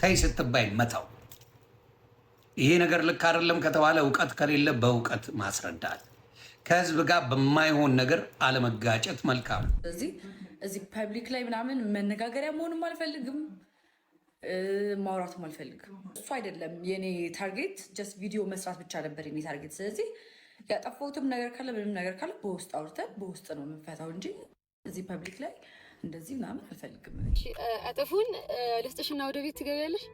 ተይ ስትባይ መተው። ይሄ ነገር ልክ አይደለም ከተባለ እውቀት ከሌለ በእውቀት ማስረዳት፣ ከህዝብ ጋር በማይሆን ነገር አለመጋጨት መልካም ነው። ስለዚህ እዚህ public ላይ ምናምን መነጋገሪያ መሆንም አልፈልግም፣ ማውራትም አልፈልግም። እሱ አይደለም የኔ target፣ just ቪዲዮ መስራት ብቻ ነበር የኔ target። ስለዚህ ያጠፋሁትም ነገር ካለ፣ ምንም ነገር ካለ በውስጥ አውርተን በውስጥ ነው የምንፈታው እንጂ እዚህ public ላይ እንደዚህ ምናምን አልፈልግም። እጥፉን ልስጥሽና ወደ ቤት ትገቢያለሽ።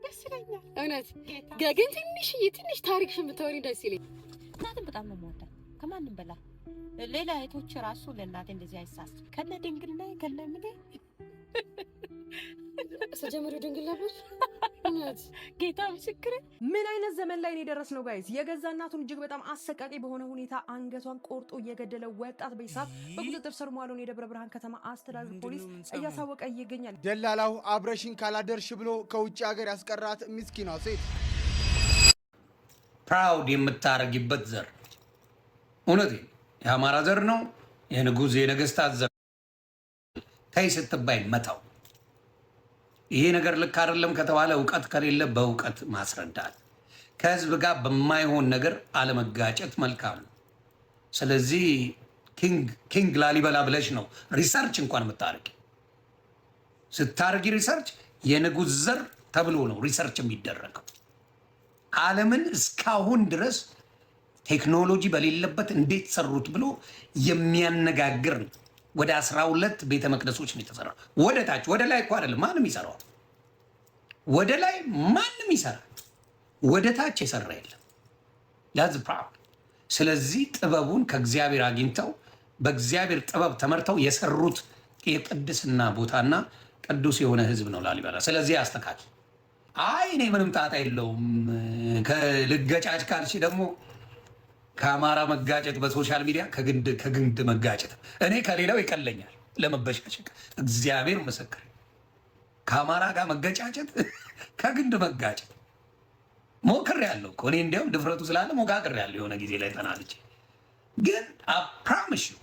ደስ ይለኛል። እውነት ግን ትንሽዬ ትንሽ ታሪክሽን ብታወሪ ደስ ይለኛል። እናትን በጣም ነው የምወዳት ከማንም በላይ። ሌላ እህቶች ራሱ ለእናቴ እንደዚህ አይሳሱ፣ ከነ ድንግልና ከነ ምን። ስትጀምሪው ድንግል ነበር? እውነት? ጌታ ምስክሬ። ምን አይነት ዘመን ላይ ነው የደረስነው guys? የገዛ እናቱን እጅግ በጣም አሰቃቂ በሆነ ሁኔታ አንገቷን ቆርጦ የገደለው ወጣት በዚህ በቁጥጥር ስር መዋሉን የደብረ ብርሃን ከተማ አስተዳደር ፖሊስ እያሳወቀ ይገኛል። ደላላው አብረሽኝ ካላደርሽ ብሎ ከውጭ ሀገር ያስቀራት ምስኪኗ ሴት። Proud የምታረጊበት ዘር፣ እውነት የአማራ ዘር ነው። የንጉሥ የነገስታት ዘር። ተይ ስትባይ መተው። ይሄ ነገር ልክ አይደለም ከተባለ እውቀት ከሌለ በእውቀት ማስረዳት፣ ከህዝብ ጋር በማይሆን ነገር አለመጋጨት መልካም ነው። ስለዚህ King ላሊበላ ብለሽ ነው research እንኳን የምታደርጊ። ስታደርጊ research የንጉሥ ዘር ተብሎ ነው research የሚደረገው። ዓለምን እስካሁን ድረስ ቴክኖሎጂ በሌለበት እንዴት ሰሩት ብሎ የሚያነጋግር ነው። ወደ 12 ቤተ መቅደሶች ነው የተሰራው። ወደ ታች፣ ወደ ላይ እኮ አይደለም፣ ማንም ይሰራዋል። ወደ ላይ ማንም ይሰራል። ወደ ታች የሰራ የለም። That's proud። ስለዚህ ጥበቡን ከእግዚአብሔር አግኝተው በእግዚአብሔር ጥበብ ተመርተው የሰሩት የቅድስና ቦታና ቅዱስ የሆነ ህዝብ ነው ላሊበላ። ስለዚህ አስተካክል። አይ እኔ ምንም ጣጣ የለውም፣ ልገጫጭ ካልሽ ደግሞ ከአማራ መጋጨት በ social media ከግንድ መጋጨት እኔ ከሌላው ይቀለኛል ለመበሻሸቅ። እግዚአብሔር ምስክር፣ ከአማራ ጋር መገጫጨት ከግንድ መጋጨት ሞክሬያለሁ እኮ። እኔ እንዲያውም ድፍረቱ ስላለ ሞካክሬያለሁ የሆነ ጊዜ ላይ ተናድጄ። ግን I promise you፣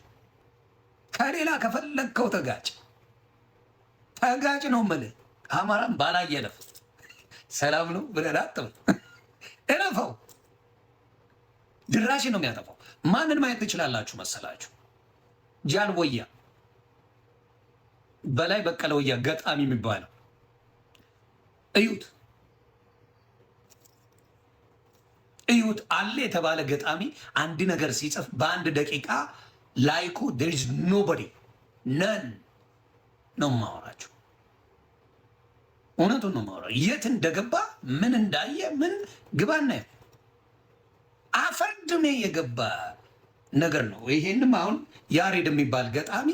ከሌላ ከፈለግከው ተጋጭ፣ ተጋጭ ነው የምልህ። አማራም ባላየለፍ ሰላም ነው ብለህ አትበል፣ እለፈው። ድራሽ ነው የሚያጠፋው። ማንን ማየት ትችላላችሁ መሰላችሁ? ጃን ወያ፣ በላይ በቀለ ወያ ገጣሚ የሚባለው እዩት፣ እዩት። አለ የተባለ ገጣሚ አንድ ነገር ሲጽፍ በአንድ ደቂቃ like ኡ there is nobody, none ነው የማወራቸው። እውነቱን ነው የማወራው። የት እንደገባ፣ ምን እንዳየ፣ ምን ግባና አፈር ድሜ የገባ ነገር ነው። ይሄንም አሁን ያሬድ የሚባል ገጣሚ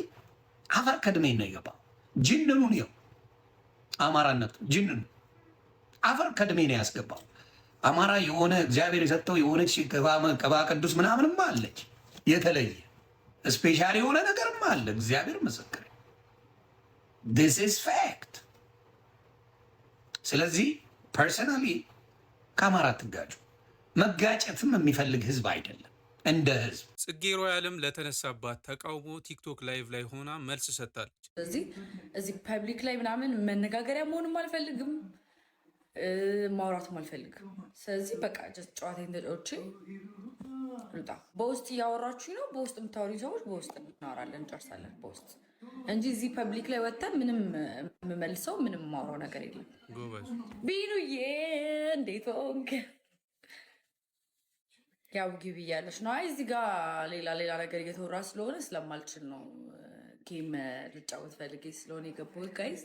አፈር ከድሜ ነው የገባው። ጅንኑን ይኸው አማራነቱ ጅንኑ አፈር ከድሜ ነው ያስገባው። አማራ የሆነ እግዚአብሔር የሰጠው የሆነች ቅባ ቅዱስ ምናምንም አለች፣ የተለየ special የሆነ ነገርም አለ። እግዚአብሔር ምስክር፣ this is fact። ስለዚህ personally ከአማራ አትጋጩ። መጋጨትም የሚፈልግ ህዝብ አይደለም እንደ ህዝብ። ጽጌ ሮያልም ለተነሳባት ተቃውሞ ቲክቶክ live ላይ ሆና መልስ ሰጥታለች። ስለዚህ እዚህ public ላይ ምናምን መነጋገሪያ መሆንም አልፈልግም፣ ማውራትም አልፈልግም። ስለዚህ በቃ ጨዋታዬን ተጫውቼ ልውጣ። በውስጥ እያወራችሁ ነው። በውስጥ የምታወሪኝ ሰዎች በውስጥ እናወራለን፣ እንጨርሳለን በውስጥ እንጂ እዚህ public ላይ ወጥተን ምንም የምመልሰው ምንም የማወራው ነገር የለም። ጎበዝ። ቢኑዬ፣ እንዴት ሆንክ? ያው ግቢ እያለች ነው። አይ እዚህ ጋር ሌላ ሌላ ነገር እየተወራ ስለሆነ ስለማልችል ነው። Game ልጫወት ፈልጌ ስለሆነ የገባሁት guys፣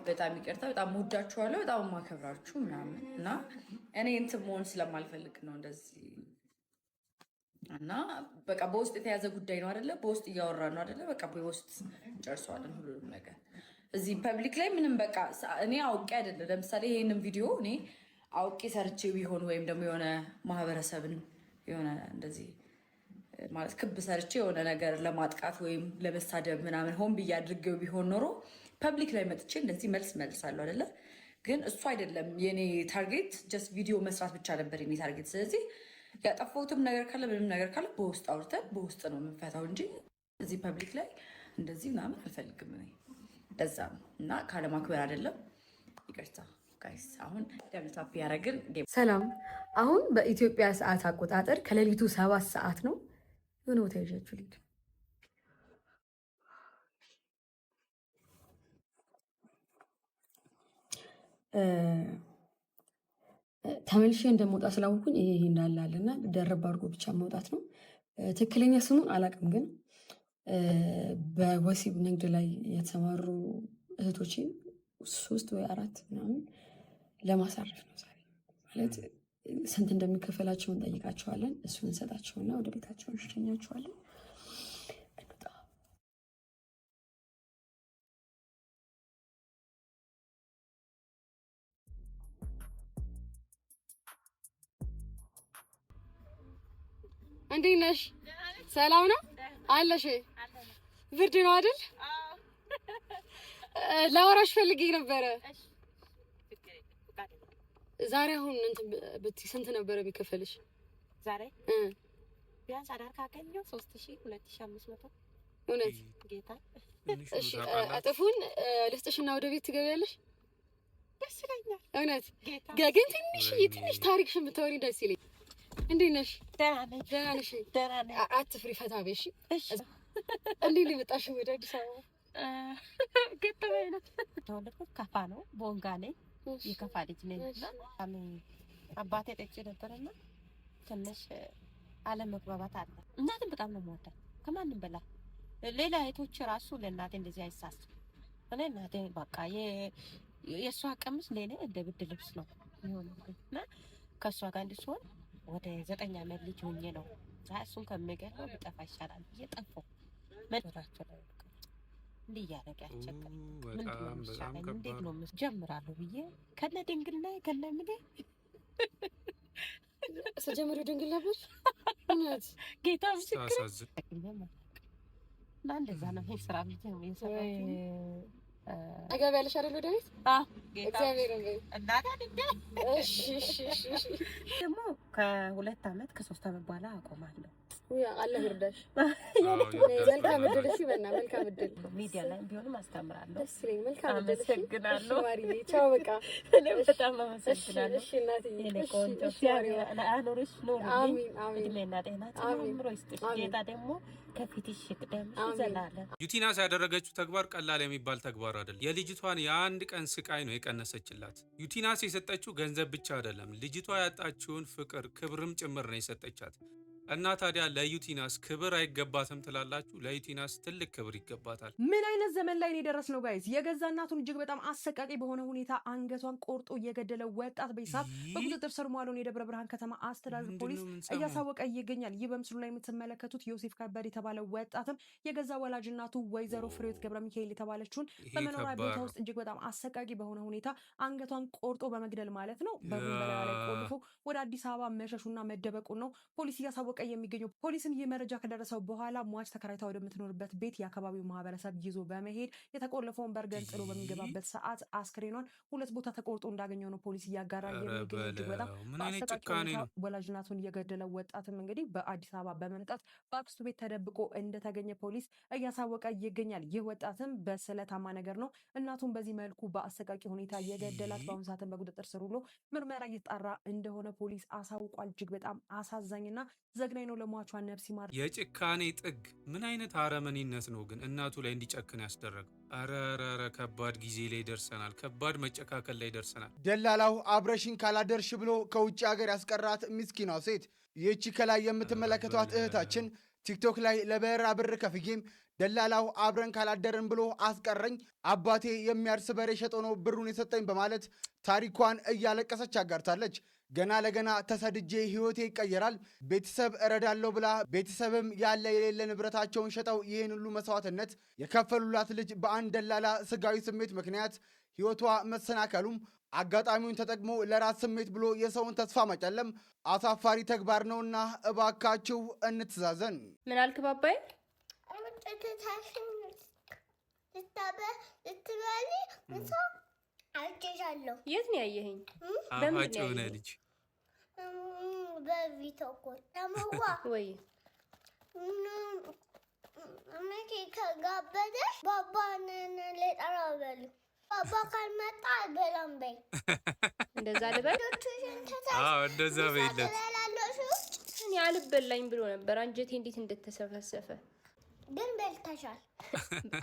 በጣም ይቅርታ። በጣም ወዳችኋለሁ፣ በጣም ማከብራችሁ ምናምን እና እኔ እንትን መሆን ስለማልፈልግ ነው እንደዚህ። እና በቃ በውስጥ የተያዘ ጉዳይ ነው አደለ? በውስጥ እያወራ ነው አደለ? በቃ በውስጥ እንጨርሰዋለን ሁሉንም ነገር። እዚህ public ላይ ምንም በቃ እኔ አውቄ አይደለም። ለምሳሌ ይሄንን ቪዲዮ እኔ አውቄ ሰርቼ ቢሆን ወይም ደግሞ የሆነ ማህበረሰብን የሆነ እንደዚህ ማለት ክብ ሰርቼ የሆነ ነገር ለማጥቃት ወይም ለመሳደብ ምናምን ሆን ብዬ አድርጌው ቢሆን ኖሮ public ላይ መጥቼ እንደዚህ መልስ መልሳለሁ አይደለ? ግን እሱ አይደለም የኔ target። Just ቪዲዮ መስራት ብቻ ነበር የኔ target። ስለዚህ ያጠፋሁትም ነገር ካለ፣ ምንም ነገር ካለ በውስጥ አውርተን በውስጥ ነው የምንፈታው እንጂ እዚህ public ላይ እንደዚህ ምናምን አልፈልግም እኔ። ለዛ ነው እና ካለማክበር አይደለም። ይቅርታ guys። አሁን double tap ያደረግን ሰላም። አሁን በኢትዮጵያ ሰዓት አቆጣጠር ከሌሊቱ 7 ሰዓት ነው። የሆነ ቦታ ይዣችሁ ልሂድ። ተመልሼ እንደመውጣ ስላወኩኝ ይሄ እንዳለ አለና ደረብ አድርጎ ብቻ መውጣት ነው። ትክክለኛ ስሙን አላውቅም፣ ግን በወሲብ ንግድ ላይ የተሰማሩ እህቶችን ሶስት ወይ አራት ምናምን ለማሳረፍ ነው ዛሬ። ማለት ስንት እንደሚከፈላቸው እንጠይቃቸዋለን። እሱን እንሰጣቸውና ወደ ቤታቸው እንሸኛቸዋለን። እንውጣ። እንዴት ነሽ? ሰላም ነው አለሽ? ብርድ ነው አይደል? ላወራሽ ፈልጌ ነበረ። ዛሬ አሁን እንትን ብትይ ስንት ነበረ የሚከፈልሽ? ዛሬ ቢያንስ አዳር ካገኘው 3000፣ 2500። እውነት? ጌታ። ትንሽ ነው እሺ። ታውቃላችሁ። እጥፉን ልስጥሽና ወደ ቤት ትገቢያለሽ? ደስ ይለኛል። እውነት? ጌታ። ግን ትንሽ ትንሽ ታሪክሽን ብታወሪ ደስ ይለኝ። እንዴት ነሽ? ደህና ነኝ። ደህና ነሽ? ደህና ነኝ። አትፍሪ፣ ፈታ በይ እሺ። እሺ። እንዴት ነው የመጣሽው ወደ አዲስ አበባ? ገጠመኝ ነው። የተወለድኩት ከፋ ነው፣ ቦንጋ ነኝ። የከፋ ልጅ ነኝ። እና በጣም አባቴ ጠጪ ነበርና ትንሽ አለመግባባት አለ። እናትን በጣም ነው የምወዳት ከማንም በላይ። ሌላ እህቶች ራሱ ለእናቴ እንደዚህ አይሳሱም። እኔ እናቴ በቃ የእሷ ቀሚስ ለእኔ እንደ ብርድ ልብስ ነው የሚሆነው እና ከእሷ ጋር እንዲህ ወደ 9 ዓመት ልጅ ሆኜ ነው አይ እሱን ከሚገድለው ብጠፋ ይሻላል ብዬ ጠፋሁ። መኖራቸው ላይ በቃ እንዲህ እያደረገ ያስቸግራል። ምንድን ነው በጣም በጣም የሚሻለኝ? እንዴት ከባድ ነው ጀምራለሁ ብዬ ከነ ድንግልና ከነ ምኔ። ስትጀምሪው ድንግል ነበርሽ? እውነት? ጌታ ምስክር። ስታሳዝን። እና እንደዛ ነው ይሄ ስራ የሰራሁት። ትገቢያለሽ አይደል ወደ ቤት? አዎ ጌታ። እግዚአብሔርን በይ። እናቴ አይደል? እሺ። ደግሞ ከ2 አመት ከ3 አመት በኋላ አቆማለሁ። ውይ አላህ ይርዳሽ። አዎ፣ ይርዳሽ። መልካም እድል። እሺ በና መልካም እድል። ሚዲያ ላይ ቢሆንም አስተምራለሁ። ደስ ይለኝ። መልካም እድል። እሺ። አመሰግናለሁ። እሺ ማሪዬ፣ ቻው በቃ። እኔም በጣም አመሰግናለሁ። እሺ እናትዬ። የኔ እሺ፣ ቆንጆ እሺ ማሪዬ። አኑርሽ፣ ኑሪልኝ። አሚን አሚን። እድሜና ጤና አሜን። ጨምሮ ይስጥሽ። አሜን። ጌታ ደግሞ ከፊትሽ ይቅደምሽ አሜን። ዘላለም። ዩቲናስ ያደረገችው ተግባር ቀላል የሚባል ተግባር አይደለም። የልጅቷን የአንድ ቀን ስቃይ ነው የቀነሰችላት። ዩቲናስ የሰጠችው ገንዘብ ብቻ አይደለም፣ ልጅቷ ያጣችውን ፍቅር፣ ክብርም ጭምር ነው የሰጠቻት። እና ታዲያ ለዩቲናስ ክብር አይገባትም ትላላችሁ? ለዩቲናስ ትልቅ ክብር ይገባታል። ምን አይነት ዘመን ላይ ነው የደረስነው guys? የገዛ እናቱን እጅግ በጣም አሰቃቂ በሆነ ሁኔታ አንገቷን ቆርጦ የገደለው ወጣት በሂሳብ በቁጥጥር ስር መዋሉን የደብረ ብርሃን ከተማ አስተዳደር ምንድን ፖሊስ ነው የምንሰማው? እያሳወቀ ይገኛል። ይህ በምስሉ ላይ የምትመለከቱት ዮሴፍ ከበድ የተባለ ወጣትም የገዛ ወላጅ እናቱ ወይዘሮ ፍሬህይወት ገብረ ሚካኤል የተባለችውን ይሄ በመኖሪያ ከባድ ቤቷ ነው። ውስጥ እጅግ በጣም አሰቃቂ በሆነ ሁኔታ አንገቷን ቆርጦ በመግደል ማለት ነው በሩን በላዩ ላይ ቆልፎ ወደ አዲስ አበባ መሸሹና መደበቁን ነው ፖሊስ እያሳወቀ የሚገኘው። ፖሊስም ይህ መረጃ ከደረሰው በኋላ ሟች ተከራይታ ወደምትኖርበት ቤት የአካባቢው ማህበረሰብ ይዞ በመሄድ የተቆለፈውን በር ገንጥሎ በሚገባበት ሰዓት አስክሬኗን ሁለት ቦታ ተቆርጦ እንዳገኘው ነው ፖሊስ እያጋራ ኧረ የሚገኘው። እጅግ በጣም በለው፣ ምን አይነት በአሰቃቂ ጭካኔ ሁኔታ ነው? ወላጅ እናቱን የገደለው ወጣትም እንግዲህ በአዲስ አበባ በመምጣት በአክስቱ ቤት ተደብቆ እንደተገኘ ፖሊስ እያሳወቀ ይገኛል። ይህ ወጣትም በስለታማ ነገር ነው እናቱን በዚህ መልኩ በአሰቃቂ ሁኔታ የገደላት። በአሁኑ ሰዓትም በቁጥጥር ስር ውሎ ምርመራ እየተጣራ እንደሆነ ፖሊስ አሳውቋል። እጅግ በጣም አሳዛኝና ዘግናኝ ነው። ለሟቿ ነፍስ ይማር። የጭካኔ ጥግ! ምን አይነት አረመኔነት ነው ግን እናቱ ላይ እንዲጨክን ያስደረገው? ኧረ ኧረ ኧረ ከባድ ጊዜ ላይ ደርሰናል። ከባድ መጨካከል ላይ ደርሰናል። ደላላው አብረሽኝ ካላደርሽ ብሎ ከውጭ ሀገር ያስቀራት ምስኪኗ ሴት። ይህቺ ከላይ የምትመለከቷት እህታችን ቲክቶክ ላይ ለበረራ ብር ከፍዬም ደላላው አብረን ካላደርን ብሎ አስቀረኝ፣ አባቴ የሚያርስ በሬ ሸጦ ነው ብሩን የሰጠኝ በማለት ታሪኳን እያለቀሰች አጋርታለች። ገና ለገና ተሰድጄ ህይወቴ ይቀየራል፣ ቤተሰብ እረዳለሁ ብላ ቤተሰብም ያለ የሌለ ንብረታቸውን ሸጠው ይህን ሁሉ መስዋዕትነት የከፈሉላት ልጅ በአንድ ደላላ ስጋዊ ስሜት ምክንያት ህይወቷ መሰናከሉም አጋጣሚውን ተጠቅሞ ለራስ ስሜት ብሎ የሰውን ተስፋ መጨለም አሳፋሪ ተግባር ነውና እባካችሁ እንተዛዘን። ምን አልክ ባባዬ? አምጥተሽን ልትበሊ ምሳ አይቼሻለሁ። የት ነው ያየኸኝ? በምንድን ጣፋጭ ነው የሆነ ያየኸኝ? ልጅ። በቪዲዮ call ተመዋ። ወይ። እመቴ ከጋበዘሽ ባባንን ልጠራ በሉ። ባባ ካልመጣ አልበላም በይ። እንደዛ ልበል? ልጆችሽን ትተሽ አዎ እንደዛ ምሳ በይለት። ትበላለሽ ውጭ? እኔ አልበላኝ ብሎ ነበር። አንጀቴ እንዴት እንደተሰፈሰፈ። ግን በልተሻል።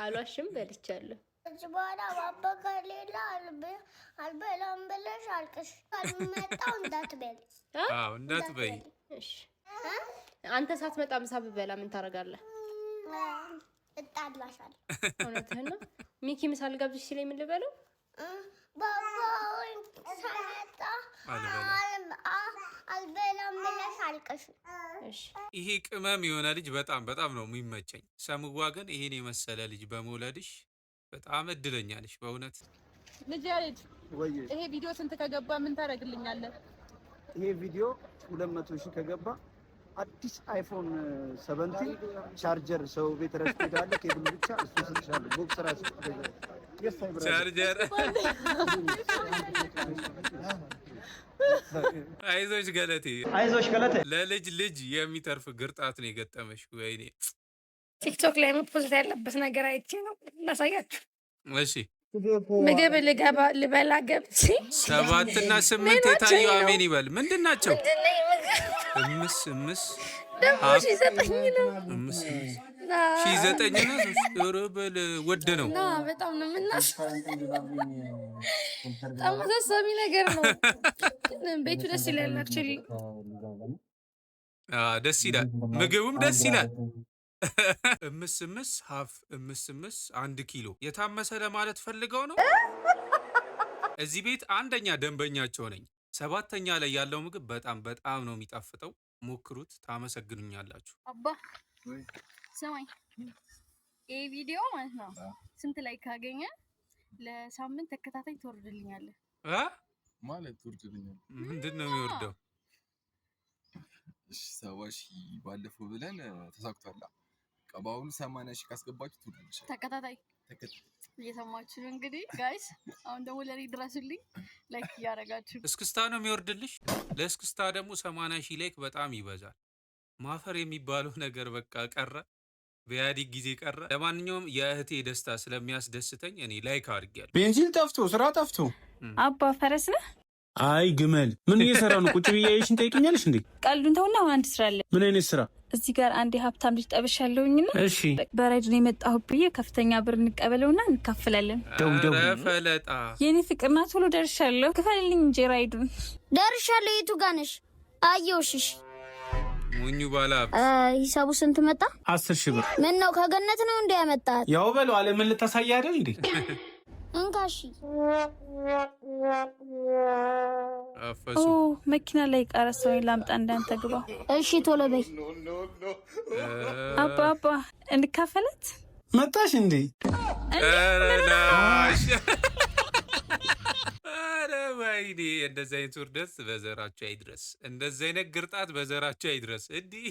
አሏሽም፣ በልቻለሁ። ከዚህ በኋላ ባባ ከሌለ አልበላም ብለሽ አልቅሽ። ካልመጣው እንዳትበል። አዎ እንዳትበይ። እሺ፣ አንተ ሳትመጣ ምሳ ብበላ ምን ታደርጋለህ? እጣላሻለሁ። እውነትህን ነው። ሚኪ ምሳ ልጋብዝሽ ሲለኝ ምን ልበለው? ባባውን ሳይመጣ አልበላም። አልበላም ብለሽ አልቅሽ። እሺ። ይሄ ቅመም የሆነ ልጅ በጣም በጣም ነው የሚመቸኝ። ሰምዋ ግን ይሄን የመሰለ ልጅ በመውለድሽ በጣም እድለኛ ነሽ በእውነት። ልጅ ያሬድ፣ ይሄ ቪዲዮ ስንት ከገባ ምን ታደርግልኛለህ? ይሄ ቪዲዮ 200,000 ከገባ አዲስ iPhone 17 ቻርጀር ሰው ቤት ረስቶ ሄዳለ። ኬብሉ ብቻ እሱ ስጥሻለሁ። box ራሱ። ቻርጀር። አይዞሽ ገለቴ፣ አይዞሽ ገለቴ። ለልጅ ልጅ የሚተርፍ ግርጣት ነው የገጠመሽ። ወይኔ። ቲክቶክ ላይ መፖሰት ያለበት ነገር አይቼ ነው፣ ላሳያችሁ። እሺ። ምግብ ልገባ ልበላ ገብቼ 7ና 8 ምኖች የታየው ነው? አሜን ይበል። ምንድን ናቸው? ምንድን ነው የምግብ እምስ እምስ ደግሞ half 1009 ነው። እምስ እምስ እና 1009 ነው። ኧረ በል ውድ ነው። እና በጣም ነው በጣም አሳሳቢ ነገር ነው። ግን ቤቱ ደስ ይላል actually። ደስ ይላል። ምግቡም ደስ ይላል። እምስ እምስ half እምስ እምስ 1 ኪሎ የታመሰ ለማለት ፈልገው ነው። እዚህ ቤት አንደኛ ደንበኛቸው ነኝ። ሰባተኛ ላይ ያለው ምግብ በጣም በጣም ነው የሚጣፍጠው። ሞክሩት፣ ታመሰግኑኛላችሁ። አባ ስማኝ፣ ይህ ቪዲዮ ማለት ነው ስንት like ካገኘ ለሳምንት ተከታታይ ትወርድልኛለህ? እ? ማለት ትወርድልኛል? ምንድን ነው የሚወርደው? እሺ፣ 70,000 ባለፈው ብለን ተሳክቷል። በቃ በአሁኑ 80,000 ካስገባችሁ ትወርድልሻለሁ። ተከታታይ። ተከታታይ። እየሰማችሁ ነው እንግዲህ guys። አሁን ደግሞ ለእኔ ድረሱልኝ፣ like እያደረጋችሁ። እስክስታ ነው የሚወርድልሽ። ለእስክስታ ደግሞ 80,000 like በጣም ይበዛል። ማፈር የሚባለው ነገር በቃ ቀረ፣ በኢህአዴግ ጊዜ ቀረ። ለማንኛውም የእህቴ ደስታ ስለሚያስደስተኝ እኔ like አድርጌያለሁ። ቤንዚን ጠፍቶ ስራ ጠፍቶ። አባ ፈረስ ነህ? አይ ግመል። ምን እየሰራ ነው? ቁጭ ብዬ አይሽን ጠይቅኛለሽ እንዴ? ቀልዱን ተውና አሁን አንድ ስራ አለ። ምን አይነት ስራ? እዚህ ጋር አንድ የሀብታም ልጅ ጠብሻለሁኝና በ ride ነው የመጣሁ ብዬ ከፍተኛ ብር እንቀበለውና እንካፈላለን። ደው ደው። ኧረ ፈለጣ። የኔ ፍቅርና ቶሎ ደርሻለሁ፣ ክፈልልኝ እንጂ ride ኡን። ደርሻለሁ። የቱ ጋ ነሽ? አየሁሽ። ሞኙ ባለሀብት። ሂሳቡ ስንት መጣ? 10,000 ብር። ምን ነው ከገነት ነው እንደ ያመጣት? ያው በለው፣ አለምን ልታሳይ አይደል እንዴ? እንካሺ። አፈሱ። ኦ መኪና ላይ ቀረ፣ ሰው ላምጣ እንዳንተ ግባ። እሺ ቶሎ በይ። አባ አባ እንካፈላት። መጣሽ እንዴ? ኧረ ላሽ፣ ኧረ ወይኔ! እንደዚህ አይነት ውርደት በዘራችሁ አይድረስ። እንደዚህ አይነት ግርጣት በዘራችሁ አይድረስ። እንዲህ